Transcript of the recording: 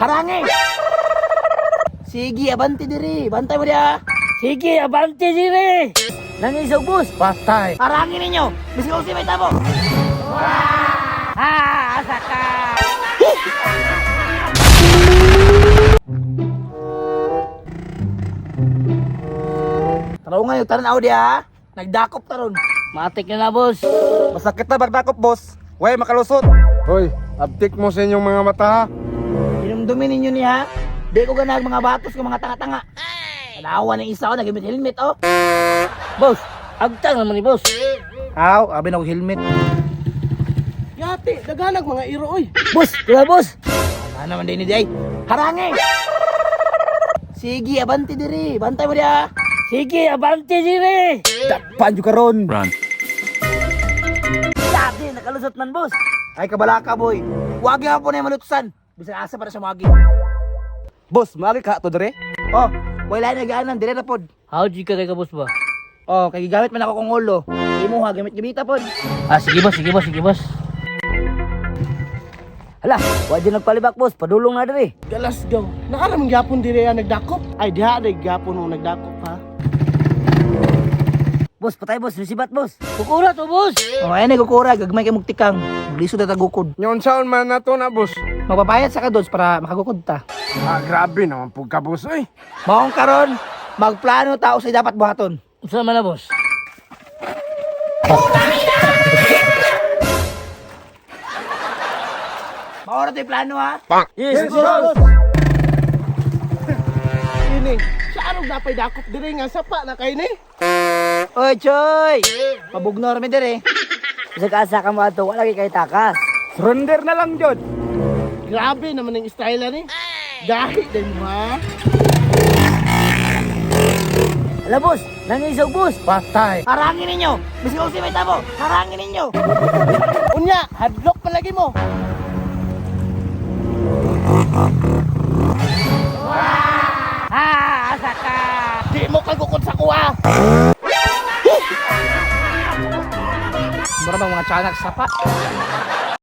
Harangi! Sige, abante diri. Bantay mo diha. Sige, abante diri. Nangisog, boss. Patay. Harangin ninyo. Bisag unsay mahitabo. Ah, asa ka? Taraw nga yung tanan diha. Nagdakop taron. Matik na na, boss. Masakit na bagdakop, boss. Way makalusot. Hoy, abtik mo sa inyong mga mata ha. Hinumdumin ninyo niya. Di ko ganag mga batos ng mga tanga-tanga. Tanawa ng isa ko, nagamit helmet, oh. Boss, agtang naman ni boss. Aw, abi na ko helmet. Yati, daghanag mga iro oy. Boss, tira boss. Ano naman din ni Day? Harangi! Sige, abante diri. Bantay mo diha. Sige, abante diri. Dakpan jud karon. Grabe, nakalusot man, boss. Ay, kabalaka, boy. Wag nga po na yung malutsan. Bisan asa para sa magi. Boss, maagi ka to dire? Oh, wala na gaanan, dire na pod. How di ka kay ka, boss ba? Oh, kay gigamit man ako kong ulo. Imo ha, gamit gabita pod. Ah, sige boss, sige boss, sige boss. Hala, wa di nagpalibak boss, padulong na diri. Galas gaw. Naaram gyapon dire ang nagdakop. Ay diha day gyapon mo nagdakop ha. Boss, patay boss, nisibat boss. Kukura to boss. Oh, ay nagukura, gagmay kay mugtikang. Maglisod na tagukod. Nyon saon man nato na, boss. Magbabayad sa ka dods para makagukod ta. Ah, grabe naman pug ka, boss oy. Maong karon, magplano tao sa dapat buhaton. Unsa man na boss? Mao ra to'y plano ha. Yes, boss. Ini, sa arog napay dakop dire nga sapa na kay ni. Oy, Choy! Pabugnor mi dire. Bisag asa ka mo ato, wala kay kay takas. Surrender na lang jud. Grabe naman ang style ni. Gahi din mo ha. Hala boss, nangisog boss. Patay. Harangin ninyo! Bisag unsay mahitabo, harangin ninyo! Unya, hadlok palagi mo. Ah, asa ka? Di mo kagukod sa kuha. Mura bang mga tiyanak sapa?